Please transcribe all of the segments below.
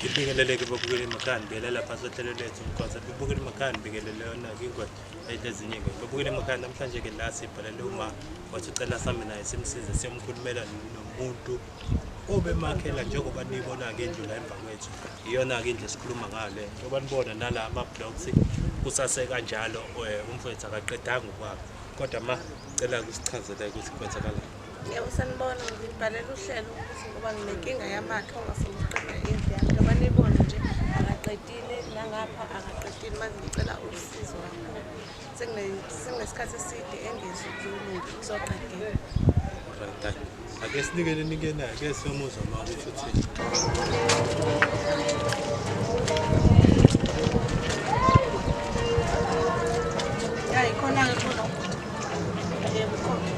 Ngibingeleleke babukeli emakhaya, ngibingelela phasi ohlelo lethu umkhonsa. Babukeli emakhaya, ngibingelele yona-ke ingwenya ayidla ezinye ingwenya. Babukeli emakhaya, namhlanje-ke la sibhalele uma wathi ucela sami naye simsize siyomkhulumela nomuntu obemakhela njengoba niyibona-ke indlu la emva kwethu. Iyona-ke indlu esikhuluma ngayo le. Njengoba nibona nala ama-blocks kusase kanjalo, umfowethu akaqedanga ukwakha. Kodwa ma cela kusichazele ukuthi kwenzakalani. Yebo, sanibona. Ngibhalela uhlelo ukuthi ngoba nginenkinga yamakhe ongafuni ukuqeda indlu yami. Njengoba nibona nje akaqedile nangapha akaqedile, manje ngicela usizo kakhulu. Sekunesikhathi eside engezi ukuzoqedela. Right. Ake sinikele nike naye, ake siyomuzwa ma ukuthi uthini. Ya, ikhona-ke kulo. Yebo, khona.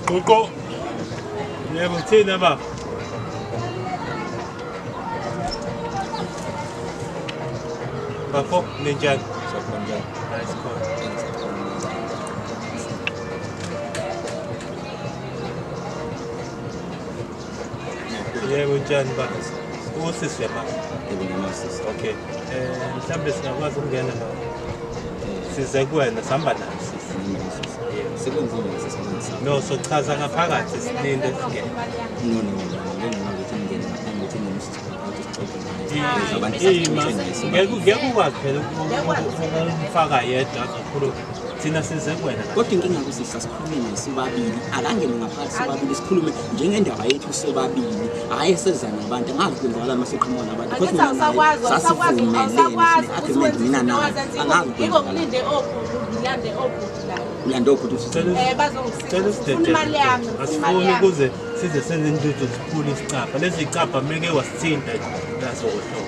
Qoqo. Yebo, thina baba. Bafo, ninjani? Siyaphila njani? Hayi, sikhona. Yebo, njani baba? Usisi uyababa. Yebo, ngimasisi. Okay. Mhlambe singakwazi ukungena la. Size kuwena, sihamba naye sisi. Ngimasisi. Yebo. Sekwenzile ngesesimeni. No, sochaza ngaphakathi silinde singene. No, no, no, ngeke ukuthi ngingene ngaphambi kokuthi nginomsisi ukuthi sixoxe naye. Abantu Ima, sixoxe naye ngeke ngeke ukwazi phela ukumfaka yedwa azokhuluma. Thina size kuwena. Kodwa inkinga kusisi sasikhulume naye sobabili, akangene ngaphakathi sobabili sikhulume njengendaba yethu sobabili, hhayi eseza nabantu. Angazi kwenzakalani uma siqhamuka nabantu. Because Angithi mina naye awusakwazi, awusakwazi, sasivumelene, awusakwazi ukuthi sine-agreement wenze mina izinto naye. owazenza. Angazi Yiko kwenzakalani. ngilinde obhuti, ngilande obhuti la. Ulande obhuti usisi. Bazongisiza. Cela Ngifuna imali yami, ngifuna imali Asifuni yami. ukuze size senze intuthu zikhule isicabha. Lezi zicabha meke wasithinta nazohlobo.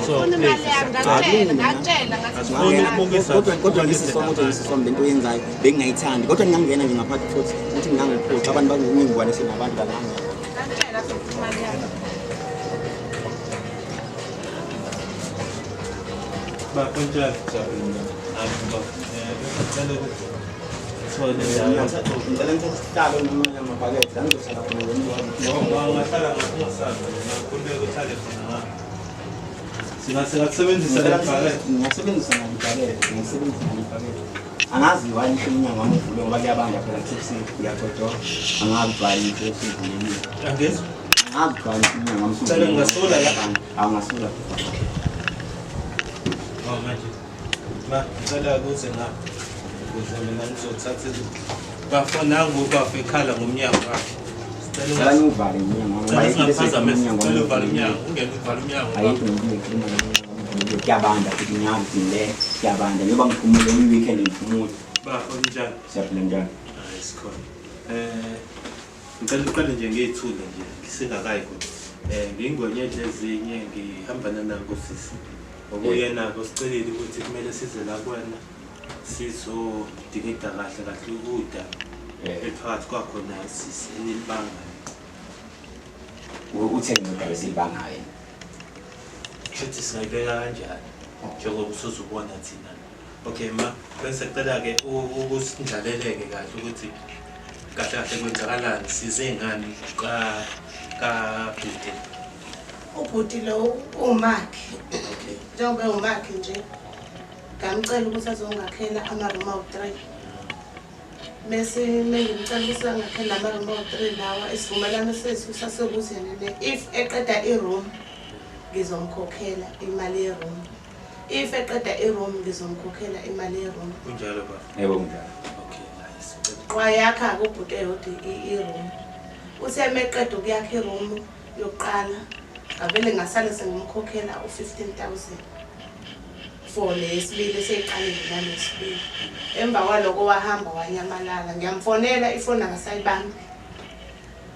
So Ngifuna imali please, yami, siyacela. ngakutshela, ngakutshela ngathi Asifuni ngifuna imali. ukubukisa. Kodwa ngesisi wami, kodwa ngesisi wami lento oyenzayo bengingayithandi, kodwa ngingangena nje ngaphakathi futhi ukuthi ngingangiphoxa abantu bangingibonise nabantu bangangena. Ngakutshela ngathi ngifuna imali yami. Bafo, njani? Hayi, bafo. Bengicela ukuthi sithole indawo. Ngicela ngithathe isihlalo noma amabhakede la ngizohlala khona ngomngcwabo. No, ungahlala ngaphi ungasazi wena, khululeka uhlale khona ngapha. Singasebenzisa le bhakede. Ngingasebenzisa nalo ibhakede, ngingasebenzisa nalo ibhakede. Angazi why ngisho umnyango wami uvule ngoba kuyabanda phela kusebusuku, kuyagodola. Angazi why ngisho usuvulekile. Angizwa. Angazi why ngisho umnyango wami Cela usuvulekile. ngingasula la? Awungasula. Oh manje. Ma, ngicela ukuze ngapha. Ukuze mina ngizothatha bafo nangu bafo ekhala ngomnyango wakhe. Sicela Ngicela ngiwuvale umnyango wami. Cela Ngoba ayikho into singaphazamisa, esekhuluma cela umnyango uvale wami. umnyango, ungene uvale umnyango. Ayikho into ekhuluma ngomnyango wami uvulekile. Kuyabanda futhi ngiyazi ukuthi ngile kuyabanda. Njengoba ngiphumule i-weekend ngiphumule. Bafo, njani? Siyaphila njani? Hayi, sikhona. Ngicela uqale nje ngiyithule nje singakayi kude. Ngiyingwenye nje ezinye ngihamba nanangu sisi. Okuyena-ke usicelile ukuthi kumele size la kuwena sizodingida kahle kahle udaba eliphakathi kwakho naye sisi enilibangayo. Utheni ngodaba esilibangayo yena? Kushuthi singayibeka kanjani njengoba usuzubona thina. Okay ma, bese kucela-ke ukusindlaleleke kahle ukuthi kahle kahle kwenzakalani, size ngani kabhuti. Ubhuti lo umakhe. Okay. Njengoba ewumakhe nje, ngamcela ukuthi azongakhela ama-room awu-3. Bese mengimcela ukuthi angakhela ama-room awu-3 lawa, isivumelwano sethu sasekuthi yena if eqeda i-room ngizomkhokhela imali ye-room. If eqeda i-room ngizomkhokhela imali ye-room. Kunjalo baba? Yebo, kunjalo. Okay, nice. Wayakha-ke ubhuti eyodwa i-room. Uthe uma eqeda ukuyakha i-room yokuqala, ngavele ngasale sengimkhokhela u-15,000 for le yesibili eseyiqalile nalesibili. Emva kwaloko wahamba wanyamalala. Ngiyamfonela ifoni akasayibambi.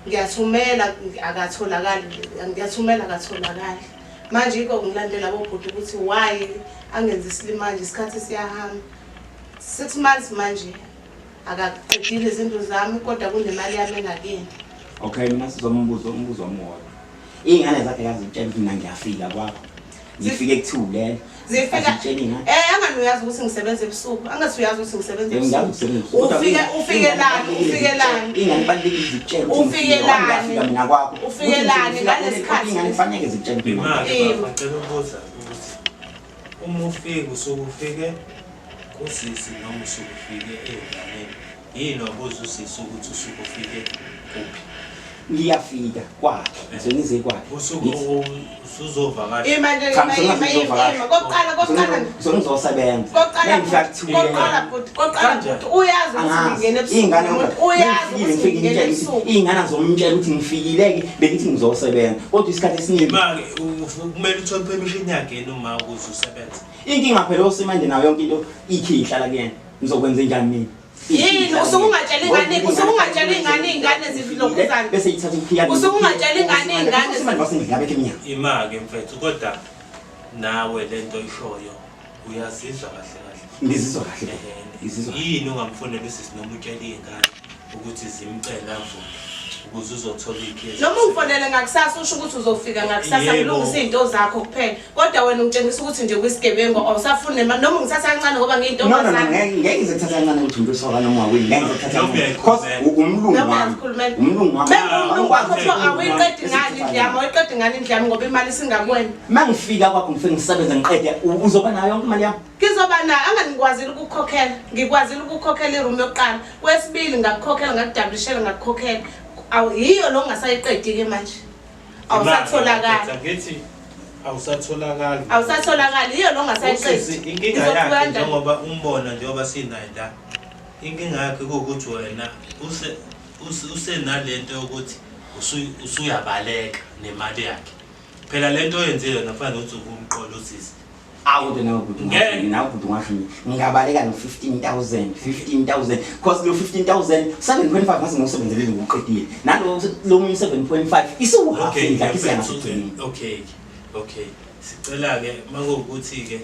Ngiyathumela akatholakali, ngiyathumela akatholakali. Manje yikho ngilandela bobhuti ukuthi why angenzi isilima manje, isikhathi siyahamba. 6 months manje akaqedile izinto zami kodwa kunemali yami engakeni. Okay, mina sizombuza umbuzo omwodwa. Iy'ngane zakhe yazitshela ukuthi mina ngiyafika kwakho. Ngifike kuthulele. Zifika Azitsheli ngani? Angani uyazi ukuthi ngisebenza ebusuku. Angathi uyazi ukuthi ngisebenza Yebo, ngiyazi ebusuku. ukusebenza ebusuku, kodwa Ufike ufikelani? Ufikelani? Ingane ibalulekile izikutshela ukuthi Ufikelani? ngifika, wangafika mina kwakho. Ufikelani Ukuthi ngifika ngalesikhathi? Ingane kufanele zikutshele ukuthi mina. Imake Ima. bafo, ngicela ukubuza ukuthi uma ufika usuke ufike kusisi noma usuke ufike ey'nganeni yini wabuza usisi ukuthi usuke ufike kuphi? Ngiyafika kwakhe, ngisuke ngize kwakhe. Usuke usuzovakasha. Ima nje Cha, ima ngisuke ima ima. ngizovakasha. ima. Kokuqala kokuqala Ngisuke ngizosebenza. kokuqala Mengifika bhuti, kokuqala bhuti, kokuqala Kanjani? bhuti uyazi ukuthi ngingena Angazi. Iy'ngane ebusuku. ngoba Uyazi ngifike ukuthi ngifike ngingena ngitshele ukuthi ebusuku. iy'ngane azomtshela ukuthi ngifikile-ke bengithi ngizosebenza kodwa isikhathi esiningi Imake kumele uthole permission yakhe yini uma ukuze usebenze. inkinga phela osimanje nayo yonke into ikhiye ihlala kuyena ngizokwenza njani mina Yini usuke ungatshela ingane, usuke ungatshela ingane iy'ngane zilokhuzana. Bese ithatha ikhiya. Usuke ungatshela ingane iy'ngane Osimanje basendlini abekho emnyango. Ima-ke mfethu kodwa nawe lento oyishoyo uyazizwa kahle kahle. Ngizizwa kahle. Ehhe, Ngizizwa kahle. Yini ungamfonela usisi noma utshele iy'ngane ukuthi zimcele avume ukuze uzothola ikhiye. Noma ungifonele ngakusasa usho ukuthi uzofika ngakusasa Yebo. ngilungise iy'nto zakho kuphela. Kodwa wena ungitshengisa ukuthi nje uyisigebengu awusafuni nemali noma ungithatha kancane ngoba No no no ngiyintombazane. ngeke ngeke ngize kuthatha kancane ukuthi umuntu osoka noma wakwini ngeke ngize kuthatha Noma kancane. Because uyayikhulumela. umlungu Noma wami. uyazikhulumela. Umlungu wami. Bengumlungu wakho Angikwazi kuthiwa ukuthi awuyiqedi ngani indlu yami, awuyiqedi ngani indlu yami ngoba imali isingakuwena. Mangifika kwakho ngifike ngisebenze ngiqede uzoba nayo yonke imali yami. Ngizoba nayo angani ngikwazile ukukhokhela. Ngikwazile ukukhokhela iroom yokuqala. Kwesibili ngakukhokhela ngakudabulishela ngakukhokhela. Awu yiyo lo ongasayiqedi ke manje. Awusatholakali. Angithi awusatholakali. Awusatholakali yiyo lo ongasayiqedi. Usisi inkinga Ngizothuka yakhe kanjani? njengoba umbona njengoba sinaye la. Inkinga yakhe kuwukuthi wena use usenalento yokuthi usuyabaleka nemali yakhe. Phela lento oyenzile nafana nokuthi umqolo usisi. Awu nawe bhuti Ngeke. nawe bhuti ungasho nje ngingabaleka no 15000 15000 because lo 15000 7.5 ngase ngiwusebenzelile ngiwuqedile nalo lo munye 7.5 isiwu-half Okay, indlu mfethu, isengasigcinile okay. Okay. Sicela ke makuwukuthi ke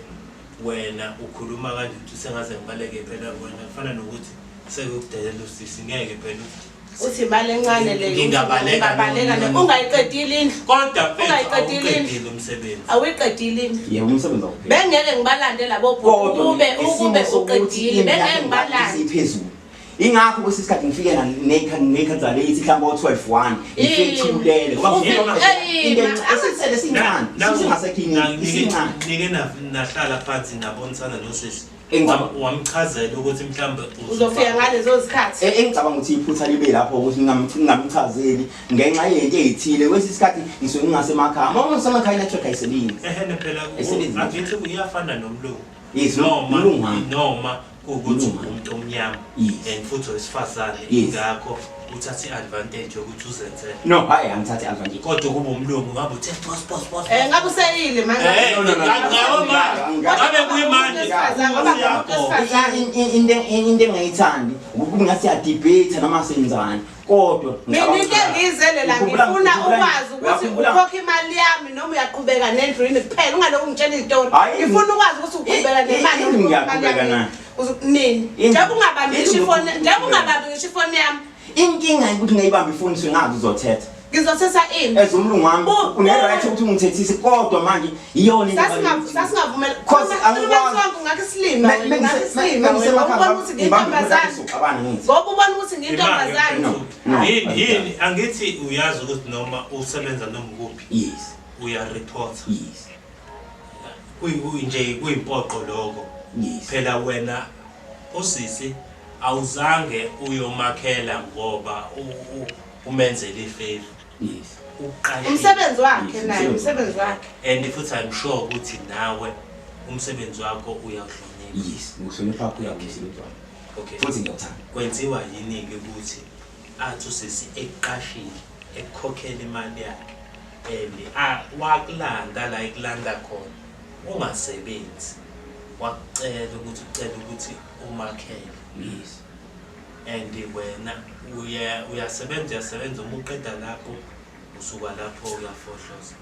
wena ukhuluma kanje ukuthi sengaze ngibaleke phela wena kufana nokuthi sekukudelela usisi ngeke phela uthi Uthi imali encane leyo. Ngingabaleka Ungabaleka no- ne- no- Ungayiqedile indlu. kodwa mfethu Ungayiqedile indlu. awuqedile umsebenzi. Awuyiqedile indlu. yebo umsebenzi awupheli Bengeke ngibalande labo bhuti kodwa ukube isimo ukube sokuthi uqedile indlu bengeke yakhe ngibalande. isiphezulu ingakho kwesinye isikhathi ngifike ney'khathi zaleyithi mhlawumbe o-12 1 ngifike Yini? ngithulele ngoba Ufike- into Eyi, esisele sincane singasekho isincane Nike nahlala phansi nabonisana nosisi. Wamchazela ukuthi mhlawumbe Uzofika ngalezo zikhathi. Engicabanga ukuthi iphutha libe lapho ukuthi ngingamchazeli ngenxa yento eyithile kwesinye isikhathi ngisuke ngingasemakhaya uma ngisemakhaya inetwork ayisebenzi Ehene phela Ayisebenzi. angithi iyafana nomlungu. Yes, Noma umlungu wami. noma kuwukuthi Umlungu wami. umuntu omnyama Yes. and futhi owesifazane Yes. ingakho uthathe i-advantage yokuthi uzenzele. No hayi angithathi advantage Kodwa ukuba umlungu ngabe uthe boss boss boss. Ngabe useyile manje. Eh, No, no, no, no. ngabe manje, ngabe kuyimanje. Ngoba ngumuntu wesifazane. Into engingayithandi ukuthi ngathi siyadebate noma senzani kodwa Mina into engiyizele la ngifuna ukwazi ukuthi ukhokha imali yami noma uyaqhubeka nendlu yini kuphela ungalokhu ungitshela izitori. Hhayi, Ngifuna ukwazi ukuthi uqhubeka nemali indlu noma ukhokha imali ngiyaqhubeka yami. nayo. Nini? Indlu- Njengoba ungabambi ngisho indlu ifoni, njengoba ngiyaqhubeka. ungabambi ngisho ifoni yami. Inkinga ukuthi ngiyibambe ifoni singazi uzothetha Ngizothetha ini? as umlungu wami une-right ukuthi ungithethise kodwa manje iyona into ebalulekile. Sasingavumela. Cause angikwazi- Khuluma ngakho isilima wena, ngakho isilima wena. Ubona ukuthi ngiyintombazane. Soxabana ngithi Ngoba ubona ukuthi ngiyintombazane. No, no. Yini yini angithi uyazi ukuthi noma usebenza noma ukuphi yes uyareport. yes Nje kuyimpoqo lokho. yes Phela wena usisi awuzange uyomakhela ngoba umenzele ifavor. yes Uqashile. Umsebenzi wakhe Yes, naye, umsebenzi. umsebenzi wakhe. And futhi I'm sure ukuthi nawe umsebenzi wakho uyawuhlonipha. Yes ngihlonipha kakhulu umsebenzi wami Okay. futhi ngiyawuthanda. Kwenziwa yini-ke ukuthi athi usisi ekuqashile ekukhokhela imali yakhe and wakulanda la ekulanda khona ungasebenzi wakucela ukuthi ucela ukuthi umakhele Yes and wena uyasebenza uyasebenza uma uqeda lapho usuka lapho uyafohloza.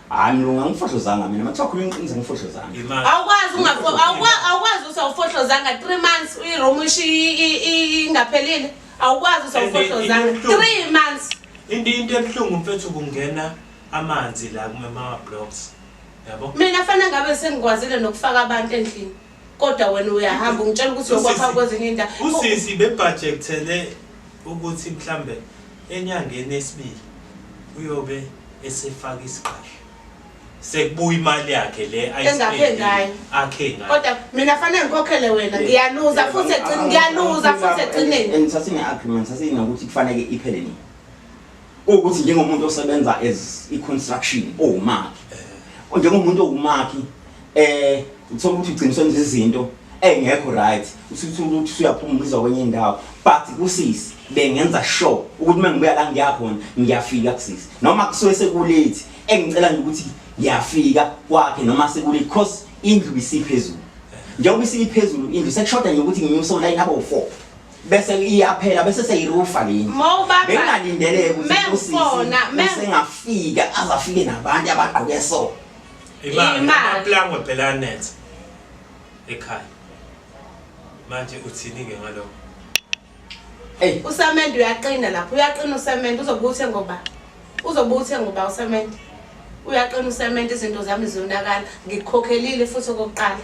Hayi mlungu angifohlozanga mina mathiwa khuluma iqiniso angifohlozanga. Imali Awukwazi ungafo awukwazi ukuthi awufohlozanga 3 months uyiroom ingaphelile. Awukwazi ukuthi awufohlozanga 3 months. Into ebuhlungu mfethu kungena amanzi la kuma blocks. Yabo? Mina fanele ngabe sengikwazile nokufaka abantu endlini. Kodwa wena uyahamba ungitshela ukuthi uyokwakha kwezinye indawo. Usisi bebudgethele ukuthi mhlambe enyangeni esibili uyobe esefaka isiqasho. Sekubuya imali yakhe le Engakhe ngayo. Akhe ngayo. Kodwa mina fanele ngikhokhele wena, ngiyaluza futhi egcineni, ngiyaluza futhi egcineni. And sasine-agreement, sasinokuthi kufanele iphele nini. Ukuthi njengomuntu osebenza as i-construction owumakhi, njengomuntu owumakhi, uthola ukuthi ugcina usenza izinto engekho right, usuthola ukuthi usuyaphuma ubizwa kwenye indawo. But kusisi bengenza sure ukuthi uma ngibuya la ngiya khona ngiyafika kusisi, noma kusuke sekulate, engicela nje ukuthi ngiyafika kwakhe noma sekulate, cause indlu isiphezulu. Njengoba isiphezulu indlu, sekushoda nje ukuthi nginyuse ulayini abo 4 bese iyaphela, bese seyirufa le ndlu. Mawubamba Bengingalindeleke ukuthi usisi mengifona, usengafika azafike nabantu abagqoke so. Imali, Imali. amaplangwe phela anetha ekhaya. Manje uthini-ke ngalokho? Ey, Usamende uyaqina lapho, uyaqina usamende, uzobe uthe ngoba. Uzobe uthe ngoba usamende. Uyaqina usamende, izinto zami ziyonakala. Ngikukhokhelile futhi okokuqala.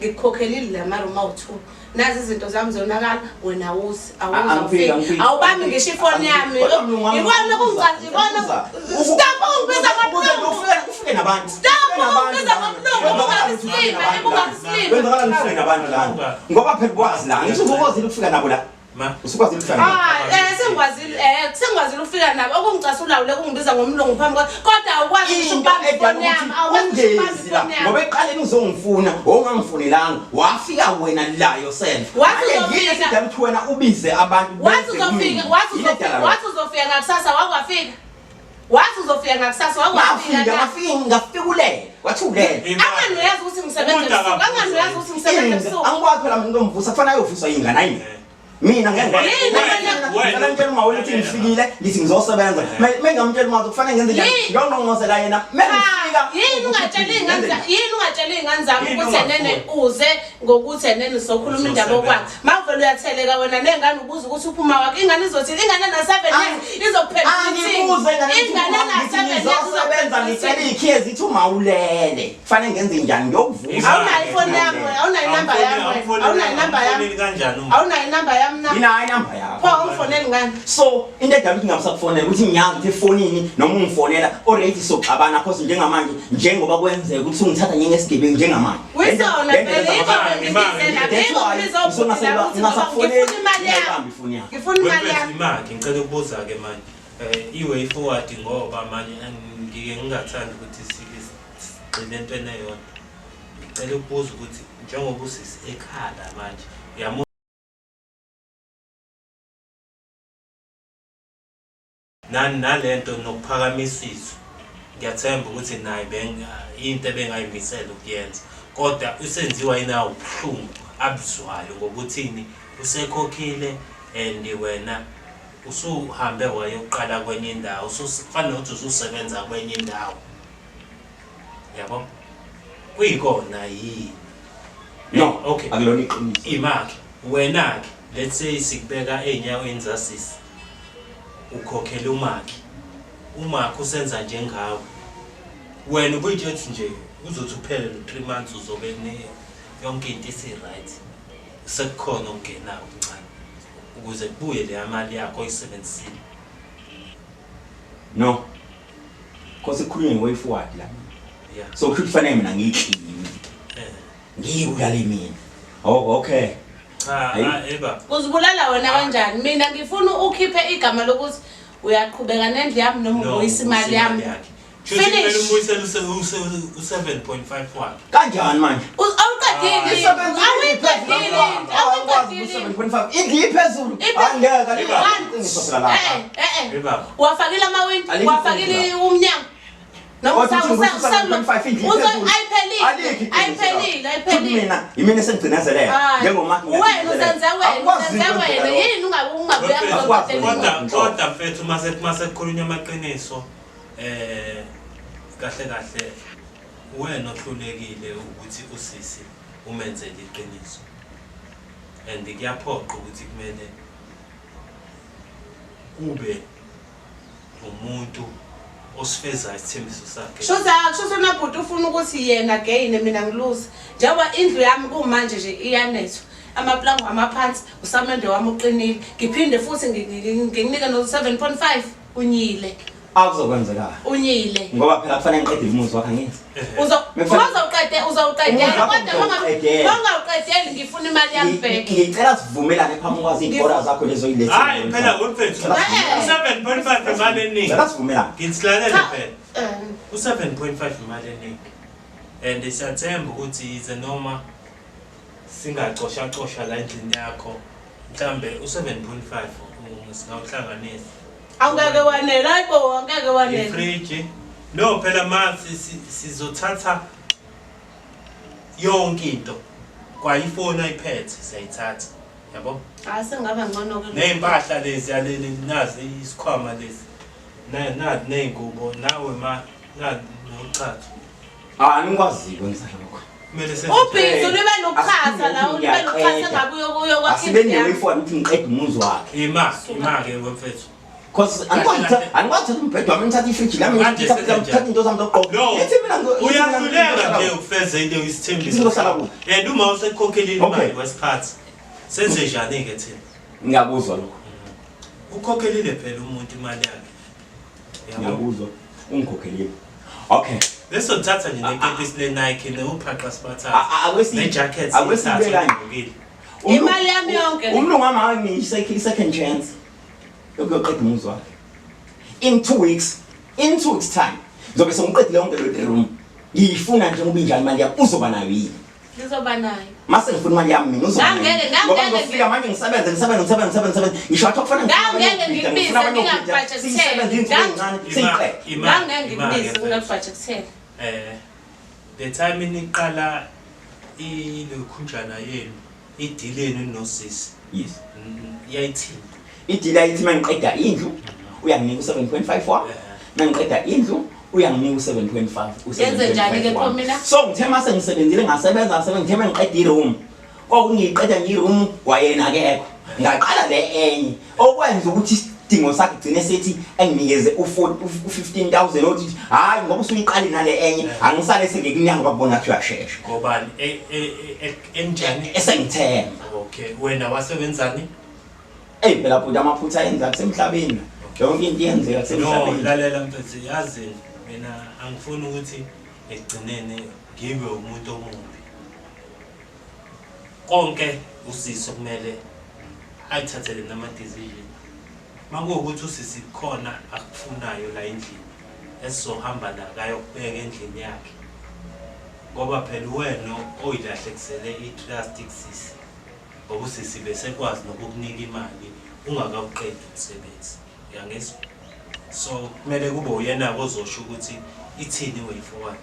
Ngikukhokhelile la maroom awu-2. Nazi izinto zami ziyonakala, wena awuzi, awuzi, Angifiki, awufiki. angifiki. Awubambi ngisho ifoni yami. Kodwa mlungu wami, Ikona okungicaza, ikona. ngikubuza. Stop ungibiza ngomlungu. Ufike nabantu. Stop Ufike nabantu ungibiza lana. ngomlungu, Kwenzakalani ukuthi ufike ungabisilima, nabantu lana? ungabisilima. Kwenzakalani ufike nabantu lana? Ngoba phela ukwazi la. Ngisho usukwazile ukufika nabo la. Ma Usukwazile ukufika nabo. Ah, sengikwazi, sengikwazi ukufika nabo. Okungicasulayo le kungibiza ngomlungu phambi kwa, kodwa awukwazi ngisho Into ukubamba edala ifoni yami, ukuthi awukwazi ngisho ukubamba ungezi la ifoni yami. ngoba ekuqaleni uzongifuna, ongangifonelanga, wafika wena la yourself. Wathi Manje uzofika. yini esidala ukuthi wena ubize abantu Wathi beze uzofika, kumina? wathi Yini uzofika, edala lokho? wathi uzofika ngakusasa wakwafika. Wathi uzofika ngakusasa wakwafika. Ngafika Na. ngafika ngafika ulele, wathi ulele. Angani uyazi ukuthi ngisebenza Umuntu ebusuku, angani uyazi ukuthi ngisebenza ebusuku. Angikwazi phela umuntu omvusa, kufanele ayovuswa yingane ayini. Mina ngeke ngikwazi. Yini Mina wena? ngicela ngitshela uma wena ukuthi ngifikile ngithi ngizosebenza. Mengamtshela uma kufanele ngenze njani? Yini? Ngiyongqongqozela yena. Mengifika Yini ungatsheli iy'ngane yini ungatsheli iy'ngane zami Yini ukuthi enene uze ngokuthi enene uzokhuluma indaba Uzosebenza. okwakhe? Mawuvele uyatheleka wena ney'ngane ubuza ukuthi uphuma wakhe, ingane izothini? Ingane na-7 years izokuphendula ithini? Angibuze ingane Ingane ngithi na-7 years ngizosebenza, izokuphendula ngicela ithini? iy'khiye zithi uma ulele. Kufanele ngenze njani? Ngiyokuvusa. Awunayo ifoni yami wena, awunayo inamba yami wena, awunayo inamba yami. Awufoneli kanjani uma? Awunayo inamba yami na? Nginayo inamba yakho. Pho awungifoneli ngani? So into edala ukuthi ngingasakufonela ukuthi ngiyazi ukuthi efonini noma ungifonela already soxabana, cause njengamanje njengoba kwenzeka ukuthi ungithatha njengesigebengu njengamanje. Kuyisona Le ndlela phela, enza yikho abantu- bengibize la, That's yikho why ngibize obhuti la ukuthi ngoba ungasakufoneli, ngifuna imali yami. ungayibambi ifoni yakho. Ngifuna imali yami. Imali, ngicela ukubuza-ke manje i-way forward, ngoba manje ngike ngingathandi ukuthi sike sigxile entweni eyodwa. Ngicela ukubuza ukuthi njengoba usisi ekhala manje uyamu nalento nokuphakamisa izwi, ngiyathemba ukuthi naye into ebengayimisela ukuyenza, kodwa usenziwa yinawo ubuhlungu abuzwayo ngokuthini usekhokhile and wena usuhambe wayoqala kwenye indawo, kufanele ukuthi ususebenza kwenye indawo, yabo, kuyikona yini? No, Okay. akulona iqiniso. Imakhe wena-ke, let's say sikubeka ey'nyaweni zasisi, ukhokhela umakhi, umakhi usenza njengawe wena ubuyitsho ukuthi nje uzothi uphele lo 3 months uzobe yonke into isi-right, sekukhona okungenayo okuncane ukuze kubuye leya mali yakho oyisebenzisile. No. Cause kukhulunywa nge-way forward la. So kusho ukuthi kufanele mina ngiyiclean. Ngiyibulale mina. Oh, okay. Cha. Hayi. Ah, eba. Uzibulala wena kanjani? Mina ngifuna ukhiphe igama lokuthi uyaqhubeka nendlu yami noma No, ubuyisa imali yami. yakhe. Shuthi kumele Finish. umbuyisele u-7.5 wakhe. Kanjani manje? Awuqedile. Awuyiqedile. Awuyiqedile. 7.5 indlu iphezulu. Angeke alikho iqiniso phela la. Ebaba. Wafakile amawindi, Alikho wafakile iqiniso. umnyango. Noma Wathi uthi ngibuyisa 7.5 indlu iphezulu. Ayiphelile. Alikho iqiniso la. Ayiphelile, Futhi ayiphelile. mina yimina esengigcinazeleka Hayi. njengoma Wena uzenze wena, uzenze wena. Yini ungabuya Akwazi kuzoqedela? Kodwa mfethu, mase kukhulunywa amaqiniso, kahle kahle wena ohlulekile ukuthi usisi umenzele iqiniso, and kuyaphoqa ukuthi kumele kube umuntu. osifezayo isithembiso sakhe. Shuthi akusho unabhuti ufuna ukuthi yena gain mina ngiluze. Njengoba indlu yami kumanje nje iyanethwa. Amaplango amaphansi, usamende wami uqinile. Ngiphinde futhi nginike no 7.5 unyile. Akuzokwenzeka. Unyile. Ngoba phela kufanele ngiqedile umuzi wakhe angithi. Uzo uzawuqede uzawuqedela kodwa mangawuqedeli ngifuna imali yami back. Ngicela sivumelane phambi kwazi izibora zakho lezo yilethe. Hayi phela wemfethu. U7.5 imali eningi. Ngicela sivumelane. Ngisilalele phela. U7.5 imali eningi. And siyathemba ukuthi yize noma singacosha cosha la endlini yakho mhlambe u7.5 singawuhlanganisa. Awungeke wanele, hayibo angeke wanele. Ifriji. No phela ma sizothatha yonke into. Kwa ifoni ayiphethe siyayithatha. Yabo? Hayi sengaba ngcono ke. Nezimpahla lezi yaleli nazi isikhwama lezi. Na na nezingubo nawe ma na nochatho. Ah angikwazi kwenza lokho. Kumele senze. Ubhizi ulibe nokuchatha la, ulibe nokuchatha ngabe uyokwakha Asibe newe ifoni ukuthi ngiqede umuzi wakhe. Ima, ima ke wemfethu. Cause angikwazi angikwazi uthatha umbhedo wami ngithathe ifriji lami Manje ngithathe senze ngithathe into zami zokugqoka. No. Ngithi mina Uyahluleka nje ukufeza into oyisithembiso. Ngizohlala kuphi? And uma usekhokhelile Okay. imali wesikhathi senze njani ke thina? Ngiyakuzwa lokho. Ukhokhelile phela umuntu imali yakhe. Yabo. Ngiyakuzwa. Ungikhokhelile. Okay. Bese uthatha nje nekepisi le Nike newuphaqa sibathatha. Akwesi Ne-jacket akwesibe siyithathe kanje. ugqokile. Imali yami yonke le. Umlungu wami anginike second chance. Yokuyoqeda umuzi wakhe. In 2 weeks, in 2 weeks time, ngizobe sengiqedile yonke le room. Ngiyifuna nje ngoba injani imali yami uzoba nayo yini? Ngizoba nayo. Mase ngifuna imali yami mina uzoba nayo. Ngangeke- Ngoba ngangeke ngizofika manje ngisebenze ngisebenze ngisebenze ngisebenze ngisebenze ngisho wathi kufanele Ngangeke ngikubize ngingakubudgethele. Sisebenze insuku ezincane siyiqede. Ima, Ngangeke ima ngikubize ke mfethu. ngingakubudgethele. The time niqala ilokhunjana yenu idili yenu nosisi Yes. yayithini? Idili ayithi mangiqeda indlu uyanginika u7.5 wa. Mangiqeda indlu uyanginika u7.5 Yenze njani ke pho mina? So ngithe mase ngisebenzile ngasebenza ngasebenza ngithe mangiqeda iroom. Kwakungiyiqeda nje iroom kwayena akekho. Ngaqala le enye okwenza ukuthi isidingo sakhe gcine sethi enginikeze u15000 othi hayi ngoba usuyiqali nale enye angisale sengikunyanga bakubona ngathi uyashesha. Ngobani enjani? Esengithemba. Okay, wena wasebenzani? Ey phela bhuti amaphutha ayenza kusemhlabeni. Yonke into iyenzeka No, kusemhlabeni. lalela mfethu, yazi mina angifuni ukuthi ekugcineni ngibe umuntu omubi. Konke usisi kumele ayithathele nama decision. Makuwukuthi usisi khona akufunayo la endlini esizohamba la kayokubeka endlini yakhe. Ngoba phela wena oyilahlekisele i-trust kusisi. Ngoba usisi besekwazi nokukunika imali ungakawuqedi umsebenzi. Uyangizwa? So kumele kube uyena ozosho ukuthi ithini way forward.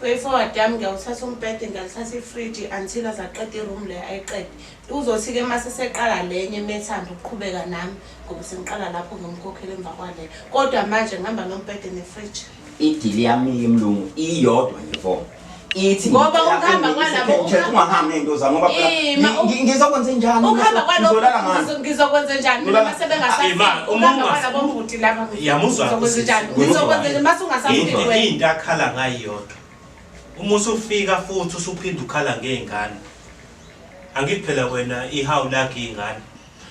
Way forward yami ngiyawuthatha umbhede ngiyalithatha ifriji until azaqeda iroom le ayiqede. Uzothi-ke mase seqala lenye methanda ukuqhubeka nami ngoba sengiqala lapho ngimkhokhela emva kwale. Kodwa manje ngihamba nombhede nefriji. Idili yami yemlungu iyodwa nje vo. Ithi Ngoba ngicela ukuhamba unginike kwalabo- i-second chance, ungahambi ney'nto zami ngoba phela Ima, ngizokwenza njani? Ukuhamba Ngizolala kwalokho ngani? ngizokwenza njani mina Ngizolala- mase bengasafiki. Ima, uma Ukuhamba ungas- kwalabo bhuti laba Yamuzwa ngizokwenza usisi. njani? Ngizwa. Ngizokwenza njani mase ungasafiki Into wena? into akhala ngayo iyodwa. Uma usufika futhi usuphinda ukhala ngey'ngane. Angithi phela wena ihawu lakho iy'ngane.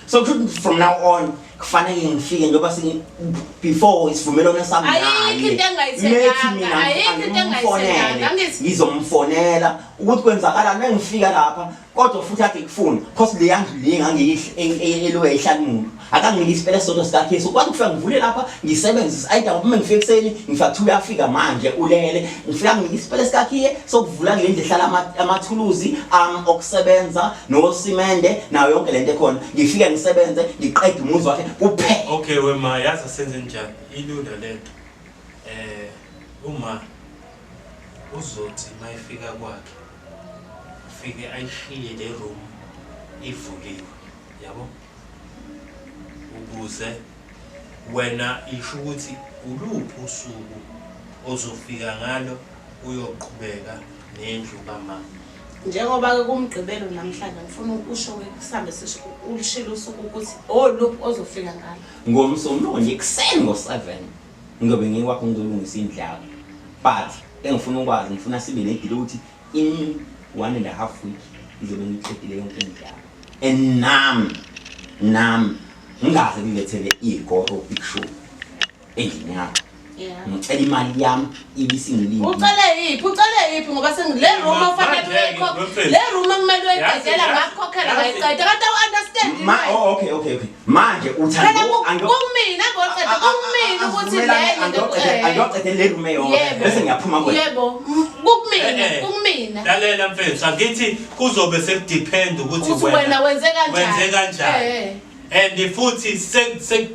So kusho ukuthi from now on kufanele ngifike njengoba before isivumelwano sami Ayikho into engayithenganga, Methi mina ayikho into angimfonele, engayithenganga, angithi- ngizomfonela ukuthi kwenzakalani mengifika lapha kodwa futhi ade kufuna cause le yandlu le ngangiyihlala ihlala umuntu akanginike isipele sodwa sikakhesi ukwazi ukufika ngivule lapha ngisebenzise ayida ngoba uma ngifika ekuseni ngifika kuthiwa uyafika manje ulele ngifika nginike isipele sikakhiye sokuvula kule ndlu ehlala amathuluzi ami okusebenza nosimende nayo yonke lento ekhona ngifike ngisebenze ngiqede umuzi wakhe kuphela. Okay wema yazi asenze njani ilula lento. Uma uzothi mayifika kwakhe ufike ayishiye le room ivuliwe yabo ukuze wena isho ukuthi uluphi usuku ozofika ngalo uyoqhubeka nendlu kamama. Njengoba ke kumgqibelo namhlanje ngifuna ukusho ke kusambe sisho ulishilo usuku ukuthi oluphi ozofika ngalo. Ngomsombuluko nje ekuseni ngo-7. Ngizobe ngikwakho ngizolungisa indlu yakho. But engifuna ukwazi ngifuna sibe ne-deal ukuthi in 1.5 week ngizobe ngiqedile yonke indlu yakho. And nami ngingaze ngilethele igoro big show endlini yakho. Yeah. Ngicela imali yami ibisingilindi. Ucele yiphi? Ucele yiphi ngoba sengile room ofanele Manje-ke, uyikhokhe. Mfethu. Le room ekumele uyiqedela Yazi- ngakukhokhela yazi- ngayiqeda. Kanti awu-understand Ma yini? oh okay okay okay. Manje Phela uthanda kumina ngoqeda kumina ukuthi le angiyoqedela le room eyodwa Yebo. bese ngiyaphuma kuwena. Yebo, kumina, Eh, eh. kumina. Lalela mfethu, angithi kuzobe sekudepend ukuthi Ukuthi wena wenze kanjani. Wenze kanjani. Eh. And futhi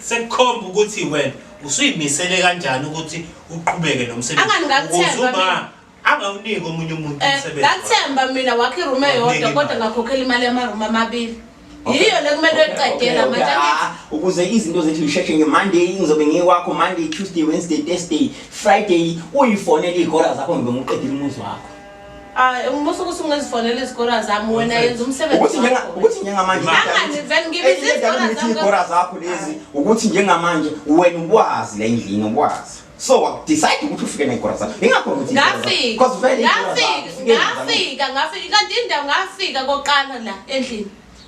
sekukhomba ukuthi wena usuyimisele kanjani ukuthi uqhubeke nomsebenzi. Angani ngakuthemba Ukuze uma mina. angawuniki omunye umuntu umsebenzi. Ngakuthemba mina wakhe iroom eyodwa Wakunika kodwa imali. ngakhokhela imali yamaroom amabili. Yiyo le kumele uyiqedela manje angithi. Ukuze izinto zethu zisheshe nge-Monday ngizobe ngikwakho Monday, Tuesday, Wednesday, Thursday, Friday uyifonele iy'gora zakho ngibe ngiqedile umuzi wakho. Hayi, umbuso ukuthi ungezifonela izikora zami wena yenza umsebenzi Ukuthi njenga wakho. ukuthi njengamanje Angani vele ngibiza izikora ngithi zami. iy'gora zakho lezi ukuthi njengamanje wena ukwazi la endlini ukwazi. So wakudecide ukuthi ufike ney'gora zakho. Ingakho ngithi iy'gora zakho. Ngafika. Because vele iy'gora zakho Ngafika, ufike nazo. ngafika, ngafika. Kanti indawo ngafika koqala la endlini.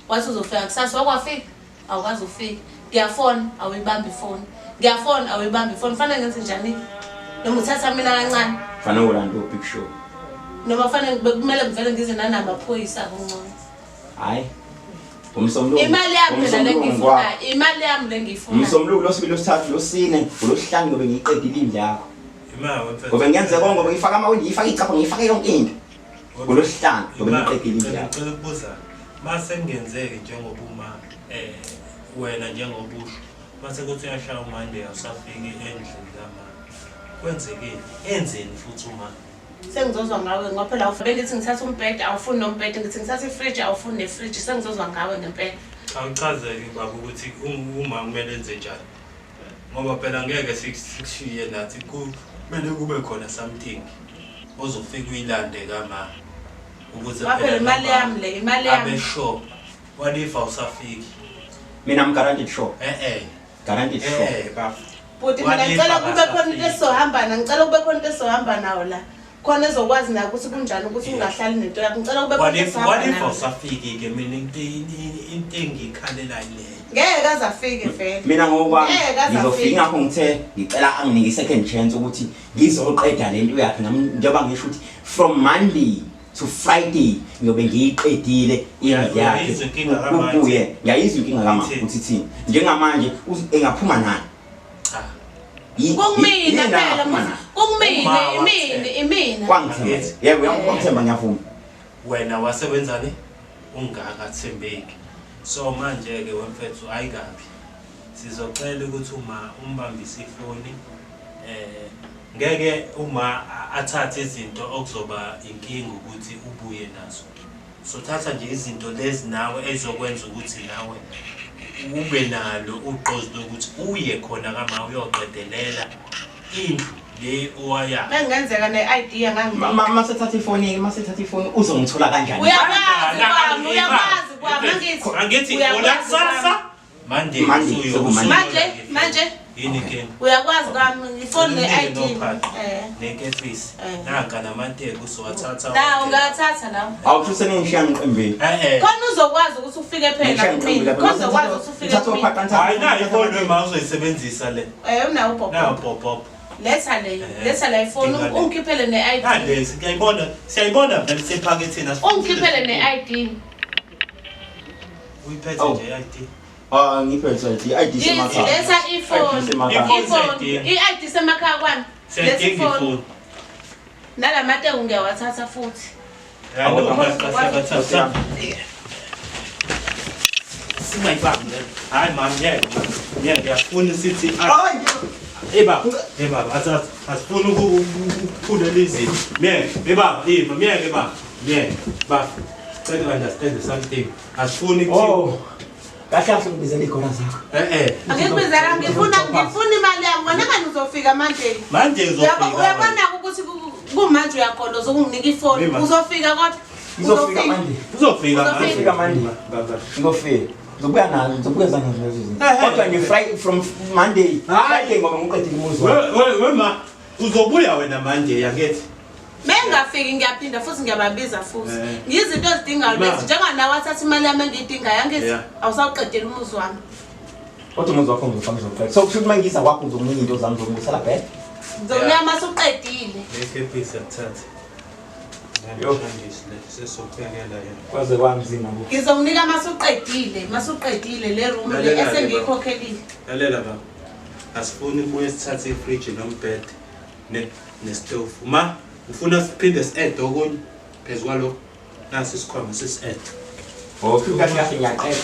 Wathi uzofika kusasa wakwafika. Awukwazi ufika. Ngiyafona, awuyibambi ifoni. Ngiyafona, awuyibambi ifoni. Fanele ngenze njani? Noma uthatha mina kancane. Fanele ulande u-big show. Noma fanele bekumele ngivele ngize nanamaphoyisa kungcono. Hhayi. Ngomsombuluko. Imali yami phela le Ngomsombuluko ngiyifunayo. Imali yami le ngiyifunayo. Umsombuluko losibili losithathu losine losihlanu ngobe ngiyiqedile indlu yakho. Ima mfethu. Ngobe ngiyenze konke ngobe ngifaka amawindi ngifake icapha ngifake yonke into. Ngolwesihlanu ngobe Ima, ngiqedile indlu yakho. Ngicela ukubuza. Mase kungenzeki njengoba uma wena njengoba usho mase kuthi uyashaya uMonday awusafiki endlini kama. Kwenzekeni? Enzeni futhi uma? Sengizozwa ngawe ngoba phela awufuni ngithi ngithatha umbhede awufuni nombhede ngithi ngithatha ifridge awufuni nefridge sengizozwa ngawe ngempela. Awuchazeke baba ukuthi uma kumele enze njani. Ngoba phela ngeke sikushiye nathi kumele kube khona something ozofika uyilande kama ukuze Ngoba phela imali yami le imali yami. abe sure what if awusafiki? Mina I'm guaranteed sure. Eh. Guaranteed sure. Eh baba. Bhuti mina What if ngicela kube khona into akasafiki? esizohamba nayo ngicela kube khona into esizohamba nayo la. Khona ezokwazi nayo ukuthi kunjani ukuthi ungahlali nento yakho ngicela kube khona What into if what esizohamba if nayo. awusafiki ke mina into engikhalela leyo. Ngeke aze afike vele. Mina ngokwami Ngeke aze ngizofika afike. ngakho ngithe ngicela anginike second chance ukuthi ngizoqeda lento yakhe nami njengoba ngisho ukuthi from Monday to Friday ngiyobe ngiyiqedile indlu yakhe. Uyayizwa inkinga kamanje. Kuye ngiyayizwa inkinga kamama Ithini? ukuthi thini. Njengamanje engaphuma nani? Cha. Kumina Yini phela angaphuma nani? kumina Uma imina imina. Kwangithemba. Angithi. Yebo kwangithemba ngiyavuma. Wena wasebenzani ungakathembeki. So manje ke wemfethu ayikabi. Sizocela ukuthi uma umbambise ifoni ngeke uma athathe izinto okuzoba inkinga ukuthi ubuye nazo. So thatha nje izinto lezi nawe ezokwenza ukuthi nawe ube nalo ugqozi lokuthi uye khona kama uyoqedelela indlu le owaya. Mengenzeka ne-idea nganginika. Masethatha ifoni masethatha ifoni uzongithola kanjani? Uyakwazi kwami, uyakwazi kwami angithi. Angithi Uyakwazi ola kusasa Monday Monday, usuyo- sekuMonday. Manje manje Yini inkinga? uyakwazi kwami ifoni ne-ID. Nophaqa nekepisi nanka namateki usowathatha. La ungathatha lawo. Awusho sengishiya ngiqembile. Eh. Khona uzokwazi ukuthi ufike phela Ngishiya kumina. ngiqembile. Khona uzokwazi ukuthi ufike Thatha kumina. ophaqa Hayi nayo ifoni wema uzoyisebenzisa le. Unawo ubhobho. Nayo bhobho. Letha le, letha la ifoni Dinga le. ungikhiphele ne-ID. Nalezi ngiyayibona, siyayibona vele sephaketheni Ungikhiphele ne-ID. Uyiphethe Oh. nje i-ID. Ah ngiphethe nje i-ID Yes, semakhaya. letha ifoni. semakhaya. Ifoni Ifoni, siyayidinga. i-ID semakhaya kwami. Letha Siyayidinga ifoni. ifoni. Nalamateki ngiyawathatha futhi. Hayi no, Awu, Singayibambi le. Hayi mama ngeke. Ngeke ngiyafuna sithi Hayi Hey baba, hey baba, asifuni ukuphulela izinto. Myeke, hey baba, ima, myeke baba. Myeke, baba. Cela understand something. Asifuni Oh. kuthiwa Kahle kahle ngibizela igora zakho. eh. Angikubizela ngifuna imali yami. Wena ngani uzofika manje? Manje uzofika. Uyabona ukuthi kumanje uyagoloza ukunginika ifoni. Mima. Uzofika kodwa. Ngizofika manje. Uzofika Ngizofika manje. Baba. Ngizofika. Ngizobuya nazo, ngizobuya nazo lezo zinto. Eh, eh. Kodwa nje Friday from Monday, Hayi. Friday ngoba ngiqedile umuzi We wami. we we ma uzobuya wena manje yakithi. Mengingafiki ngiyaphinda futhi ngiyababiza futhi. Eh. Ngizinto ezidingayo lezi Ma. njenganawe athatha imali yami engiyidingayo angithi Yeah. awusawuqedela umuzi wami. Kodwa umuzi wakho ngizofaka ngizoqeda. So kusho ukuthi mangiza kwakho ngizokunika into zami zokubusela bhe. Ngizokunika uma usuqedile. Nekepisi akuthathe. Yo. Namhlanje le sesokubekela yena. Kwaze kwanzima bo. Ngizokunika uma usuqedile, uma usuqedile le room le Lalela-ke, baba. esengiyikhokhelile. Lalela baba. Asifuni kubuye sithathe ifridge nombhede ne nestofu. Ma ufuna siphinde si-add okunye phezu kwalokho. Nasi isikhwama sisi-add. Oh, kahle kahle ngiyaqeda.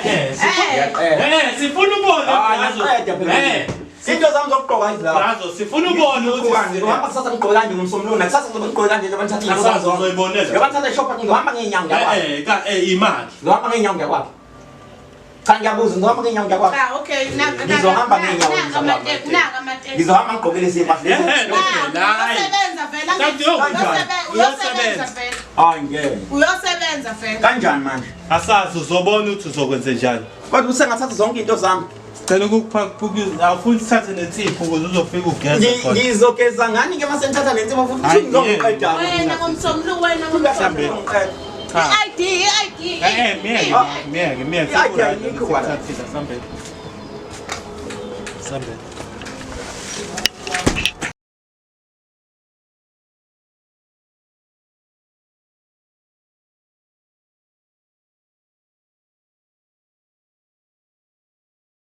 Eh Ngiyaqeda. eh sifuna ubone Ah, Brazo. ngiyaqeda phela. Eh Into zami zokugqoka izilapha. Brazo sifuna ubone ukuthi Ngizohamba kusasa ngigqoke kanje ngomsombuluko nakusasa ngizobe ngigqoke kanje njengoba ngithatha iy'nto zami Asazi zonke. uzoyibonela. Njengoba ngithatha eshopha ngizohamba ngey'nyawo ngiyakwakhe. Eh ka eh imali. Ngizohamba ngey'nyawo ngiyakwakhe. Cha ngiyabuza ngizohamba ngey'nyawo ngiyakwakhe. Cha, okay, naka Ngizohamba ngey'nyawo naka naka amateki. Ngizohamba ngigqoke lezi mpahla Eh, lezi. eh. Uyosebenza vele. Kanti yo, kanjani? Uyosebenza vele. Hayi ngeke. Uyosebenza vele. Kanjani manje? Asazi uzobona ukuthi uzokwenze njani. Kodwa usengathatha zonke into zami. Sicela ukukupha awufuni sithathe nensipho ukuze uzofika ugeze khona. Ngizogeza ngani ke mase ngithatha lensipho futhi Hayi, ngizongiqeda. Wena ngomsombuluko wena ngomsombuluko. Ngiqeda. Cha. I-ID, i-ID. Eh miyeke miyeke miyeke. I-ID ayikho kwala. Sithathile sambe. Sambe.